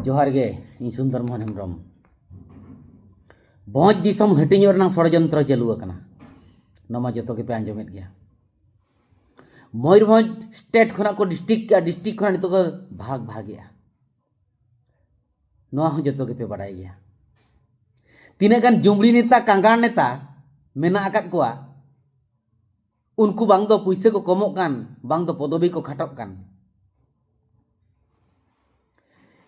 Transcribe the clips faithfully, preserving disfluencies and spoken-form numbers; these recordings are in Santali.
ᱡᱚᱦᱟᱨ ᱜᱮ, ᱤᱧ ᱥᱩᱱᱫᱚᱨ ᱢᱳᱦᱚᱱ ᱦᱮᱢᱵᱨᱚᱢ᱾ ᱵᱷᱚᱸᱡᱽ ᱫᱤᱥᱚᱢ ᱦᱟᱹᱴᱤᱧᱚᱜ ᱨᱮᱱᱟᱜ ᱥᱚᱲᱚᱡᱚᱱᱛᱨᱚ ᱪᱟᱹᱞᱩ ᱟᱠᱟᱱᱟ, ᱱᱚᱣᱟ ᱢᱟ ᱡᱚᱛᱚ ᱜᱮᱯᱮ ᱟᱸᱡᱚᱢᱮᱫ ᱜᱮᱭᱟ᱾ ᱢᱚᱭᱩᱨᱵᱷᱚᱸᱡᱽ ᱥᱴᱮᱴ ᱠᱷᱚᱱᱟᱜ ᱠᱚ ᱰᱤᱥᱴᱨᱤᱠᱴ ᱠᱮᱜᱼᱟ, ᱰᱤᱥᱴᱨᱤᱠᱴ ᱠᱷᱚᱱᱟᱜ ᱱᱤᱛᱚᱜ ᱠᱚ ᱵᱷᱟᱜᱽ ᱵᱷᱟᱜᱽ ᱮᱜᱼᱟ, ᱱᱚᱣᱟ ᱦᱚᱸ ᱡᱚᱛᱚ ᱜᱮᱯᱮ ᱵᱟᱰᱟᱭ ᱜᱮᱭᱟ᱾ ᱛᱤᱱᱟᱹᱜ ᱜᱟᱱ ᱡᱩᱢᱲᱤ ᱱᱮᱛᱟ, ᱠᱟᱸᱜᱟᱲ ᱱᱮᱛᱟ ᱢᱮᱱᱟᱜ ᱟᱠᱟᱫ ᱠᱚᱣᱟ, ᱩᱱᱠᱩ ᱵᱟᱝ ᱫᱚ ᱯᱩᱭᱥᱟᱹ ᱠᱚ ᱠᱚᱢᱚᱜ ᱠᱟᱱ, ᱵᱟᱝ ᱫᱚ ᱯᱚᱫᱚᱵᱤ ᱠᱚ ᱠᱷᱟᱴᱚᱜ ᱠᱟᱱ᱾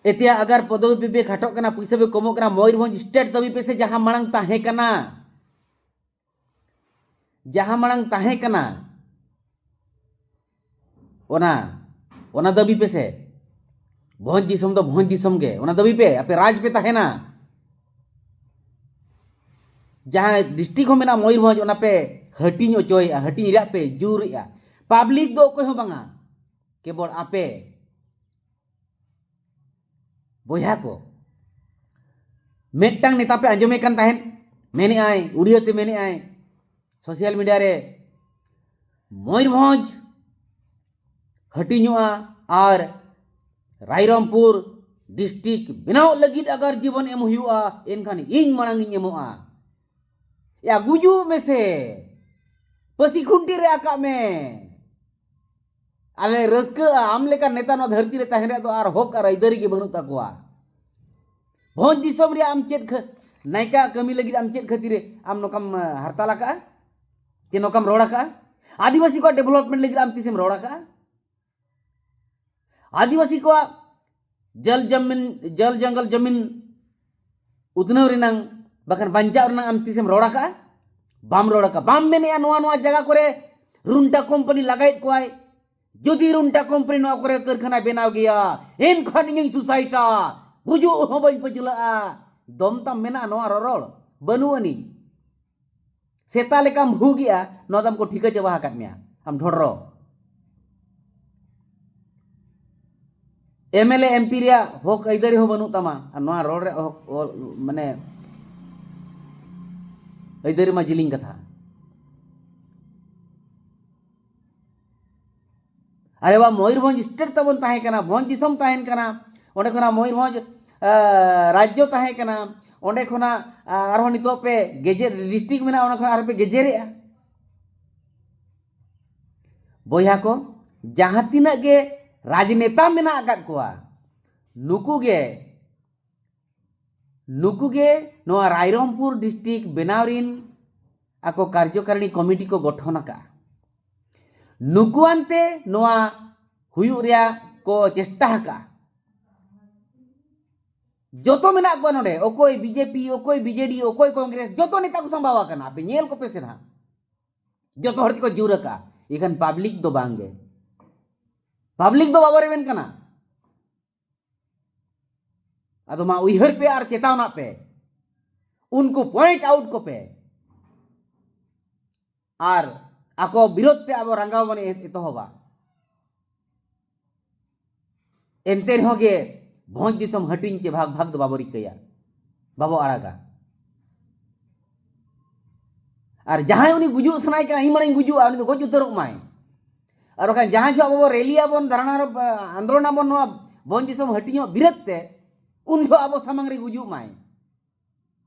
ᱮᱛᱮᱭᱟ ᱟᱜᱟᱨ ᱯᱚᱫᱚᱵᱤ ᱯᱮ ᱠᱷᱟᱴᱚᱜ ᱠᱟᱱᱟ, ᱯᱩᱭᱥᱟᱹ ᱯᱮ ᱠᱚᱢᱚᱜ ᱠᱟᱱᱟ, ᱢᱚᱭᱩᱨᱵᱷᱚᱸᱡᱽ ᱥᱴᱮᱴ ᱫᱟᱹᱵᱤ ᱯᱮ ᱥᱮ, ᱡᱟᱦᱟᱸ ᱢᱟᱲᱟᱝ ᱛᱟᱦᱮᱸ ᱠᱟᱱᱟ, ᱡᱟᱦᱟᱸ ᱢᱟᱲᱟᱝ ᱛᱟᱦᱮᱸ ᱠᱟᱱᱟ, ᱚᱱᱟ, ᱚᱱᱟ ᱫᱟᱹᱵᱤ ᱯᱮ ᱥᱮ᱾ ᱵᱷᱚᱸᱡᱽ ᱫᱤᱥᱚᱢ ᱫᱚ ᱵᱷᱚᱸᱡᱽ ᱫᱤᱥᱚᱢ ᱜᱮ, ᱚᱱᱟ ᱫᱟᱹᱵᱤ ᱯᱮ, ᱟᱯᱮ ᱨᱟᱡᱽ ᱯᱮ ᱛᱟᱦᱮᱱᱟ᱾ ᱡᱟᱦᱟᱸ ᱰᱤᱥᱴᱨᱤᱠᱴ ᱦᱚᱸ ᱢᱮᱱᱟᱜᱼᱟ ᱢᱚᱭᱩᱨᱵᱷᱚᱸᱡᱽ, ᱚᱱᱟ ᱯᱮ ᱦᱟᱹᱴᱤᱧ ᱚᱪᱚᱭᱮᱜᱼᱟ, ᱦᱟᱹᱴᱤᱧ ᱨᱮᱭᱟᱜ ᱯᱮ ᱡᱳᱨᱮᱜᱼᱟ᱾ ᱯᱟᱵᱽᱞᱤᱠ ᱫᱚ ᱚᱠᱚᱭ ᱦᱚᱸ ᱵᱟᱝᱟ, ᱠᱮᱵᱚᱞ ᱟᱯᱮ ᱵᱚᱭᱦᱟ ᱠᱚ᱾ ᱢᱤᱫᱴᱟᱝ ᱱᱮᱛᱟ ᱯᱮ ᱟᱸᱡᱚᱢᱮ ᱠᱟᱱ ᱛᱟᱦᱮᱸᱫ, ᱢᱮᱱᱮᱜᱼᱟᱭ, ᱩᱲᱤᱭᱟᱹ ᱛᱮ ᱢᱮᱱᱮᱜᱼᱟᱭ ᱥᱳᱥᱟᱞ ᱢᱤᱰᱤᱭᱟ ᱨᱮ, ᱢᱚᱭᱩᱨᱵᱷᱚᱸᱡᱽ ᱦᱟᱹᱴᱤᱧᱚᱜᱼᱟ ᱟᱨ ᱨᱟᱭᱨᱚᱝᱯᱩᱨ ᱰᱤᱥᱴᱨᱤᱠᱴ ᱵᱮᱱᱟᱣ ᱞᱟᱹᱜᱤᱫ ᱟᱜᱟᱨ ᱡᱤᱵᱚᱱ ᱮᱢ ᱦᱩᱭᱩᱜᱼᱟ, ᱮᱱᱠᱷᱟᱱ ᱤᱧ ᱢᱟᱲᱟᱝ ᱤᱧ ᱮᱢᱚᱜᱼᱟ᱾ ᱭᱟ, ᱜᱩᱡᱩᱜ ᱢᱮᱥᱮ, ᱯᱟᱹᱥᱤ ᱠᱷᱩᱱᱴᱤ ᱨᱮ ᱟᱠᱟᱜ ᱢᱮ᱾ ᱟᱞᱮ ᱨᱟᱹᱥᱠᱟᱹᱜᱼᱟ, ᱟᱢ ᱞᱮᱠᱟᱱ ᱱᱮᱛᱟ ᱱᱚᱣᱟ ᱫᱷᱟᱹᱨᱛᱤ ᱨᱮ ᱛᱟᱦᱮᱱ ᱨᱮᱭᱟᱜ ᱫᱚ ᱟᱨ ᱦᱚᱠ ᱟᱨ ᱟᱹᱭᱫᱟᱹᱨᱤ ᱜᱮ ᱵᱟᱹᱱᱩᱜ ᱛᱟᱠᱚᱣᱟ᱾ ᱵᱷᱚᱸᱡᱽ ᱫᱤᱥᱚᱢ ᱨᱮᱭᱟᱜ ᱟᱢ ᱪᱮᱫ ᱠᱷᱟᱹ-, ᱱᱟᱭᱠᱟ ᱠᱟᱹᱢᱤ ᱞᱟᱹᱜᱤᱫ ᱟᱢ ᱪᱮᱫ ᱠᱷᱟᱹᱛᱤᱨ ᱨᱮ ᱟᱢ ᱱᱚᱝᱠᱟᱢ, ᱟ, ᱦᱟᱨᱛᱟᱞ ᱟᱠᱟᱜᱼᱟ? ᱪᱮ ᱱᱚᱝᱠᱟᱢ ᱨᱚᱲ ᱟᱠᱟᱜᱼᱟ? ᱟᱹᱫᱤᱵᱟᱹᱥᱤ ᱠᱚᱣᱟᱜ ᱰᱮᱵᱷᱞᱚᱯᱢᱮᱱᱴ ᱞᱟᱹᱜᱤᱫ ᱟᱢ ᱛᱤᱥᱮᱢ ᱨᱚᱲ ᱟᱠᱟᱜᱼᱟ? ᱟᱹᱫᱤᱵᱟᱹᱥᱤ ᱠᱚᱣᱟᱜ ᱡᱚᱞ ᱡᱚᱢᱤᱱ, ᱡᱚᱞ ᱡᱚᱝᱜᱚᱞ ᱡᱚᱢᱤᱱ ᱩᱛᱱᱟᱹᱣ ᱨᱮᱱᱟᱝ, ᱵᱟᱠᱷᱟᱱ ᱵᱟᱧᱪᱟᱣ ᱨᱮᱱᱟᱝ ᱟᱢ ᱛᱤᱥᱮᱢ ᱨᱚᱲ ᱟᱠᱟᱜᱼᱟ? ᱵᱟᱢ ᱨᱚᱲ ᱟᱠᱟᱜᱼᱟ᱾ ᱵᱟᱢ ᱢᱮᱱᱮᱜᱼᱟ ᱱᱚᱣᱟ, ᱱᱚᱣᱟ ᱡᱟᱭᱜᱟ ᱠᱚᱨᱮ ᱨᱩᱱᱴᱟ ᱠᱳᱢᱯᱟᱱᱤ ᱞᱟᱜᱟᱭᱮᱫ ᱠᱚᱣᱟᱭ, ᱡᱩᱫᱤ ᱨᱩᱱᱴᱟ ᱠᱳᱢᱯᱟᱱᱤ ᱱᱚᱣᱟ ᱠᱚᱨᱮ ᱠᱟᱹᱨᱠᱷᱟᱱᱟᱭ ᱵᱮᱱᱟᱣ ᱜᱮᱭᱟ, ᱮᱱᱠᱷᱟᱱ ᱤᱧᱤᱧ ᱥᱩᱥᱟᱭᱤᱴᱟ, ᱜᱩᱡᱩᱜ ᱦᱚᱸ ᱵᱟᱹᱧ ᱯᱟᱹᱪᱷᱞᱟᱹᱜᱼᱟ᱾ ᱫᱚᱢ ᱛᱟᱢ ᱢᱮᱱᱟᱜᱼᱟ ᱱᱚᱣᱟ ᱨᱚᱨᱚᱲ? ᱵᱟᱹᱱᱩᱜ ᱟᱹᱱᱤᱡ᱾ ᱥᱮᱛᱟ ᱞᱮᱠᱟᱢ ᱵᱷᱩᱜᱮᱜᱼᱟ, ᱱᱚᱣᱟ ᱫᱚ ᱟᱢ ᱠᱚ ᱴᱷᱤᱠᱟᱹ ᱪᱟᱵᱟ ᱟᱠᱟᱫ ᱢᱮᱭᱟ, ᱟᱢ ᱰᱷᱚᱰᱨᱚ᱾ M L A, M P ᱨᱮᱭᱟᱜ ᱦᱚᱠ ᱟᱹᱭᱫᱟᱹᱨᱤ ᱦᱚᱸ ᱵᱟᱹᱱᱩᱜ ᱛᱟᱢᱟ, ᱟᱨ ᱱᱚᱣᱟ ᱨᱚᱲ ᱨᱮᱭᱟᱜ ᱦᱚᱠ, ᱚ, ᱢᱟᱱᱮ, ᱟᱹᱭᱫᱟᱹᱨᱤ ᱢᱟ ᱡᱤᱞᱤᱧ ᱠᱟᱛᱷᱟ᱾ ᱟᱨᱮ ᱵᱟ, ᱢᱚᱭᱩᱨᱵᱷᱚᱸᱡᱽ ᱥᱴᱮᱴ ᱛᱟᱵᱚᱱ ᱛᱟᱦᱮᱸ ᱠᱟᱱᱟ, ᱵᱷᱚᱸᱡᱽ ᱫᱤᱥᱚᱢ ᱛᱟᱦᱮᱱ ᱠᱟᱱᱟ, ᱚᱸᱰᱮ ᱠᱷᱚᱱᱟᱜ ᱢᱚᱭᱩᱨᱵᱷᱚᱸᱡᱽ ᱨᱟᱡᱽᱡᱚ ᱛᱟᱦᱮᱸ ᱠᱟᱱᱟ, ᱚᱸᱰᱮ ᱠᱷᱚᱱᱟᱜ ᱟᱨᱦᱚᱸ ᱱᱤᱛᱚᱜ ᱯᱮ ᱜᱮᱡᱮᱨ, ᱰᱤᱥᱴᱨᱤᱠᱴ ᱢᱮᱱᱟᱜᱼᱟ, ᱚᱱᱟ ᱠᱷᱚᱱᱟᱜ ᱟᱨᱦᱚᱸ ᱯᱮ ᱜᱮᱡᱮᱨᱮᱜᱼᱟ᱾ ᱵᱚᱭᱦᱟ ᱠᱚ, ᱡᱟᱦᱟᱸ ᱛᱤᱱᱟᱹᱜ ᱜᱮ ᱨᱟᱡᱽᱱᱮᱛᱟ ᱢᱮᱱᱟᱜ ᱟᱠᱟᱫ ᱠᱚᱣᱟ, ᱱᱩᱠᱩ ᱜᱮ ᱱᱩᱠᱩ ᱜᱮ ᱱᱚᱣᱟ ᱨᱟᱭᱨᱚᱝᱯᱩᱨ ᱰᱤᱥᱴᱨᱤᱠᱴ ᱵᱮᱱᱟᱣ ᱨᱤᱱ ᱟᱠᱚ ᱠᱟᱨᱡᱚᱠᱟᱨᱤᱬᱤ ᱠᱚᱢᱤᱴᱤ ᱠᱚ ᱜᱚᱴᱷᱚᱱ ᱟᱠᱟᱫᱼᱟ᱾ ᱱᱩᱠᱩᱣᱟᱱᱛᱮ ᱱᱚᱣᱟ ᱦᱩᱭᱩᱜ ᱨᱮᱭᱟᱜ ᱠᱚ ᱪᱮᱥᱴᱟ ᱟᱠᱟᱫᱼᱟ᱾ ᱡᱚᱛᱚ ᱢᱮᱱᱟᱜ ᱠᱚᱣᱟ ᱱᱚᱰᱮ, ᱚᱠᱚᱭ ᱵᱤᱡᱮᱯᱤ, ᱚᱠᱚᱭ ᱵᱤᱡᱮᱰᱤ, ᱚᱠᱚᱭ ᱠᱚᱝᱜᱨᱮᱥ, ᱡᱚᱛᱚ ᱱᱮᱛᱟ ᱠᱚ ᱥᱟᱢᱵᱟᱣ ᱟᱠᱟᱱᱟ᱾ ᱟᱯᱮ ᱧᱮᱞ ᱠᱚᱯᱮ ᱥᱮ ᱱᱟᱦᱟᱜ, ᱡᱚᱛᱚ ᱦᱚᱲ ᱛᱮᱠᱚ ᱡᱳᱨ ᱟᱠᱟᱫᱼᱟ, ᱮᱱᱠᱷᱟᱱ ᱯᱟᱵᱽᱞᱤᱠ ᱫᱚ ᱵᱟᱝ ᱜᱮ᱾ ᱯᱟᱵᱽᱞᱤᱠ ᱫᱚ ᱵᱟᱵᱚ ᱨᱮᱵᱮᱱ ᱠᱟᱱᱟ᱾ ᱟᱫᱚ ᱢᱟ ᱩᱭᱦᱟᱹᱨ ᱯᱮ ᱟᱨ ᱪᱮᱛᱟᱣᱱᱟᱜ ᱯᱮ, ᱩᱱᱠᱩ ᱯᱚᱭᱮᱱᱴ ᱟᱣᱩᱴ ᱠᱚᱯᱮ᱾ ᱟᱨ ᱟᱠᱚ ᱵᱤᱨᱳᱫᱷ ᱛᱮ ᱟᱵᱚ ᱨᱟᱸᱜᱟᱣ ᱵᱚᱱ ᱮ-, ᱮᱛᱚᱦᱚᱵᱟ᱾ ᱮᱱᱛᱮ ᱨᱮᱦᱚᱸ ᱜᱮ ᱵᱷᱚᱸᱡᱽ ᱫᱤᱥᱚᱢ ᱦᱟᱹᱴᱤᱧ ᱪᱮ ᱵᱷᱟᱜᱽ ᱵᱷᱟᱜᱽ ᱫᱚ ᱵᱟᱵᱚ ᱨᱤᱠᱟᱹᱭᱟ, ᱵᱟᱵᱚ ᱟᱲᱟᱜᱟ᱾ ᱟᱨ ᱡᱟᱦᱟᱸᱭ ᱩᱱᱤ ᱜᱩᱡᱩᱜ ᱥᱟᱱᱟᱭᱮ ᱠᱟᱱᱟ, ᱤᱧ ᱢᱟᱲᱟᱝ ᱜᱩᱡᱩᱜᱼᱟ, ᱩᱱᱤ ᱫᱚ ᱜᱚᱡ ᱩᱛᱟᱹᱨᱚᱜ ᱢᱟᱭ᱾ ᱟᱨ ᱵᱟᱠᱷᱟᱱ ᱡᱟᱦᱟᱸ ᱡᱚᱦᱚᱜ ᱟᱵᱚ ᱵᱚ ᱨᱮᱞᱤ ᱟᱵᱚᱱ, ᱫᱷᱟᱨᱱᱟ ᱨᱮ, ᱟ, ᱟᱱᱫᱳᱞᱚᱱ ᱟᱵᱚᱱ ᱱᱚᱣᱟ ᱵᱷᱚᱸᱡᱽ ᱫᱤᱥᱚᱢ ᱦᱟᱹᱴᱤᱧᱚᱜ ᱵᱤᱨᱳᱫᱷ ᱛᱮ, ᱩᱱ ᱡᱚᱦᱚᱜ ᱟᱵᱚ ᱥᱟᱢᱟᱝ ᱨᱮ ᱜᱩᱡᱩᱜ ᱢᱟᱭ,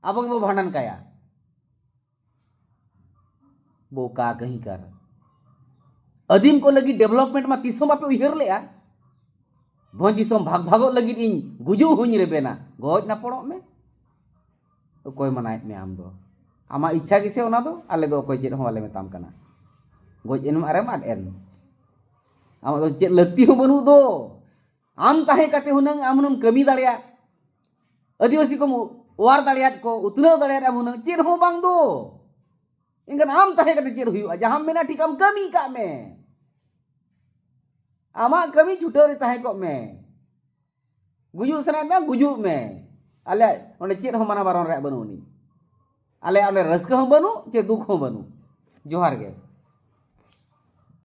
ᱟᱵᱚ ᱜᱮᱵᱚ ᱵᱷᱟᱸᱰᱟᱱ ᱠᱟᱭᱟ᱾ ᱵᱚᱠᱟ ᱠᱟᱹᱦᱤᱸᱠᱟᱨ᱾ ᱟᱹᱫᱤᱢ ᱠᱚ ᱞᱟᱹᱜᱤᱫ ᱰᱮᱵᱷᱞᱚᱯᱢᱮᱱᱴ ᱢᱟ ᱛᱤᱥ ᱦᱚᱸ ᱵᱟᱯᱮ ᱩᱭᱦᱟᱹᱨ ᱞᱮᱜᱼᱟ᱾ ᱵᱷᱚᱸᱡᱽ ᱫᱤᱥᱚᱢ ᱵᱷᱟᱜᱽ ᱵᱷᱟᱜᱚᱜ ᱞᱟᱹᱜᱤᱫ ᱤᱧ ᱜᱩᱡᱩᱜ ᱦᱚᱸᱧ ᱨᱮᱵᱮᱱᱟ᱾ ᱜᱚᱡ ᱱᱟᱯᱚᱲᱚᱜ ᱢᱮ᱾ ᱚᱠᱚᱭ ᱢᱟᱱᱟᱭᱮᱫ ᱢᱮᱭᱟ ᱟᱢ ᱫᱚ? ᱟᱢᱟᱜ ᱤᱪᱪᱷᱟ ᱜᱮᱥᱮ ᱚᱱᱟ ᱫᱚ, ᱟᱞᱮ ᱫᱚ ᱚᱠᱚᱭ ᱪᱮᱫ ᱦᱚᱸ ᱵᱟᱞᱮ ᱢᱮᱛᱟᱢ ᱠᱟᱱᱟ᱾ ᱜᱚᱡ ᱮᱱ ᱟᱨᱮᱢ ᱟᱫ ᱮᱱ᱾ ᱟᱢᱟᱜ ᱫᱚ ᱪᱮᱫ ᱞᱟᱹᱠᱛᱤ ᱦᱚᱸ ᱵᱟᱹᱱᱩᱜ ᱫᱚ᱾ ᱟᱢ ᱛᱟᱦᱮᱸ ᱠᱟᱛᱮ ᱦᱩᱱᱟᱹᱝ ᱟᱢ ᱦᱩᱱᱟᱹᱝ ᱠᱟᱹᱢᱤ ᱫᱟᱲᱮᱭᱟᱜ, ᱟᱹᱫᱤᱵᱟᱹᱥᱤ ᱠᱚᱢ ᱚᱣᱟᱨ ᱫᱟᱲᱮᱭᱟᱫ ᱠᱚ, ᱩᱛᱱᱟᱹᱣ ᱫᱟᱲᱮᱭᱟᱫ ᱟᱢ ᱦᱩᱱᱟᱹᱝ, ᱪᱮᱫ ᱦᱚᱸ ᱵᱟᱝ ᱫᱚ᱾ ᱮᱱᱠᱷᱟᱱ ᱟᱢ ᱛᱟᱦᱮᱸ ᱠᱟᱛᱮ ᱪᱮᱫ ᱦᱩᱭᱩᱜᱼᱟ? ᱡᱟᱦᱟᱸᱢ ᱢᱮᱱᱟ ᱴᱷᱤᱠ ᱟᱢ ᱠᱟᱹᱢᱤ ᱠᱟᱜ ᱢᱮ᱾ ᱟᱢᱟᱜ ᱠᱟᱹᱢᱤ ᱪᱷᱩᱴᱟᱹᱣ ᱨᱮ ᱛᱟᱦᱮᱸ ᱠᱚᱜ ᱢᱮ᱾ ᱜᱩᱡᱩᱜ ᱥᱟᱱᱟᱭᱮᱫ ᱢᱮ, ᱜᱩᱡᱩᱜ ᱢᱮ᱾ ᱟᱞᱮ ᱚᱸᱰᱮ ᱪᱮᱫ ᱦᱚᱸ ᱢᱟᱱᱟ ᱵᱟᱨᱚᱱ ᱨᱮᱭᱟᱜ ᱵᱟᱹᱱᱩᱜ ᱟᱹᱱᱤᱡ᱾ ᱟᱞᱮᱭᱟᱜ ᱚᱸᱰᱮ ᱨᱟᱹᱥᱠᱟᱹ ᱦᱚᱸ ᱵᱟᱹᱱᱩᱜ, ᱪᱮ ᱫᱩᱠ ᱦᱚᱸ ᱵᱟᱹᱱᱩᱜ᱾ ᱡᱚᱦᱟᱨ ᱜᱮ᱾